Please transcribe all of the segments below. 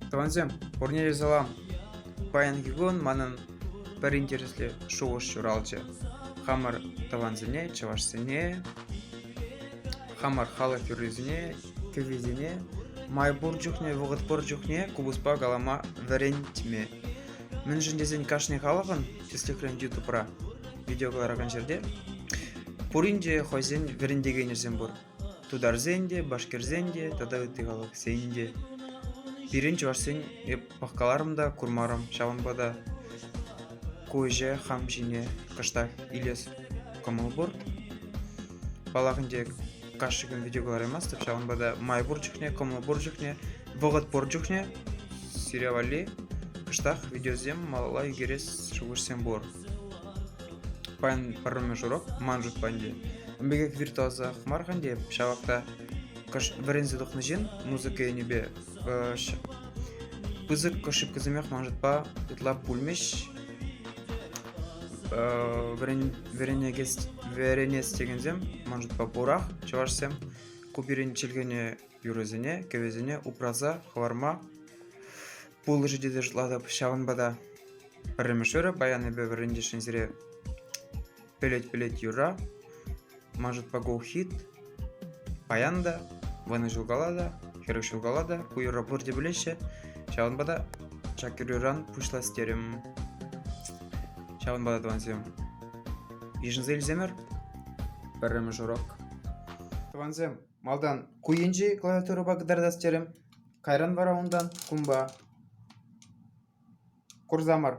Тӑвансем, пурне те салам! Паянхи кун манӑн пӗр интереслӗ шухӑш ҫуралчӗ. Хамӑр тӑвансене, чӑвашсене, хамӑр халӑх юррисене, кӗввисене май пур чухне, вӑхӑт пур чухне купӑспа калама вӗрентме. Мӗншӗн тесен кашни халӑхӑн, тӗслӗхрен Ютубра видео кӑларакан ҫӗрте, пурин те хӑйсен вӗрентекенӗсем пур. Тутарсен те, башкирсен те тата ытти халӑхсен те. Пирӗн чӑвашсен эп пӑхкаларӑм та курмарӑм, ҫавӑнпа та ку ӗҫе хам ҫине кӑштах илес кӑмӑл пур. Паллах ӗнтӗ, кашни кун видео кӑлараймастӑп, ҫавӑнпа та май пур чухне, кӑмӑл пур чухне, вӑхӑт пур чухне сире валли кӑштах видеосем малалла ӳкерес шухӑшсем пур. Паян пӗрремӗш урок ман шутпа ӗнтӗ. Ун пекех виртуозах мар-ха ӗнтӗ, ҫавах та кӑшт вӗренсе тухнӑ ҫын музыка енӗпе пысӑк ошибкӑсемех ман шутпа ытла пулмӗҫ. Вӗренес текенсем ман шутпа пурах чӑвашсем. Ку пирӗн чӗлхене, юрӑсене, кӗвӗсене упраса хӑварма пулӑшӗ тесе шутлатӑп. Ҫавӑнпа та Пӗрремӗш юрӑ паян эпӗ вӗрентесшӗн сире Пӗлет-пӗлет юрра, ман шутпа ку хит. Паян та, вӑнӑ ҫулкала та, 40 ҫулкала та ку юрра пурте пӗлеҫҫӗ. Ҫавӑнпа та ҫак юрӑран пуҫлас терӗм. Ҫавӑнпа та, тӑвансем, йышӑнса илсемӗр пӗрремӗш урок. Тӑвансем, малтан ку енчи клавиатурӑпа кӑтартас терӗм, кайран вара унтан кунпа. Курсамӑр.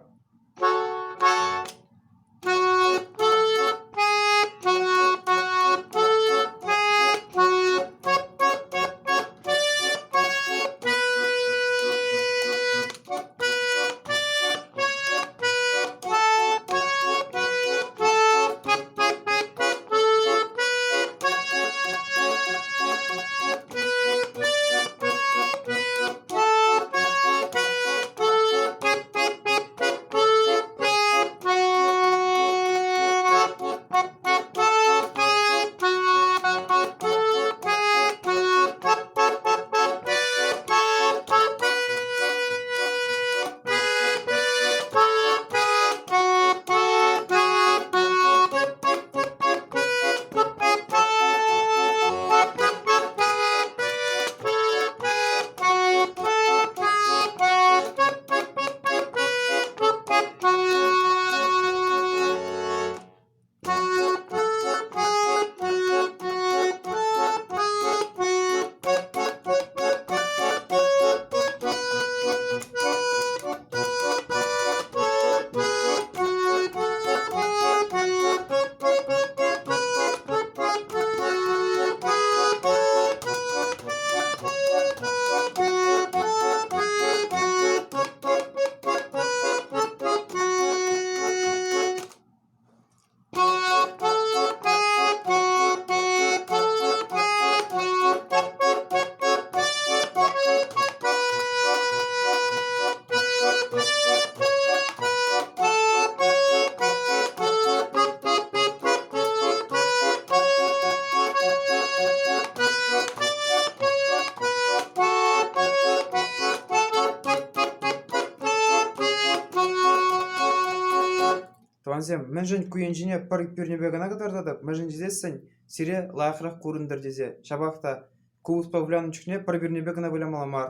Тӑвансем, мӗншӗн ку енчине пӗр пӳрнепе кӑна кӑтартатӑп? Мӗншӗн тесессӗн сире лайӑхрах курӑнтӑр тесе. Ҫапах та купӑспа вылянӑ чухне пӗр пӳрнепе кӑна вылямалла мар.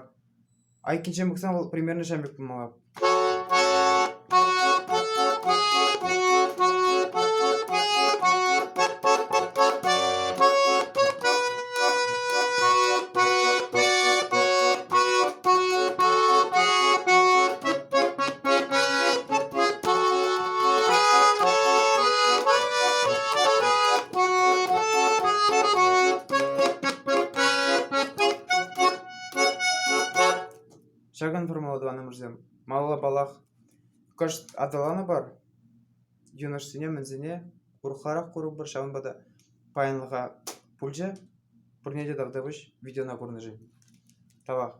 Айккинчен пӑхсан вӑл примерно ҫавӑн пек пулмалла. Ҫакӑн формӑллӑ тӑванӑмӑрсем, малалла паллах, кӑшт аталанӑпӑр, йӑнӑшсене-мӗнсене урӑхларах курӑпӑр, ҫавӑнпа та паянлӑха пулчӗ. Пурне те тавтапуҫ видеона курнӑшӑн. Тавах.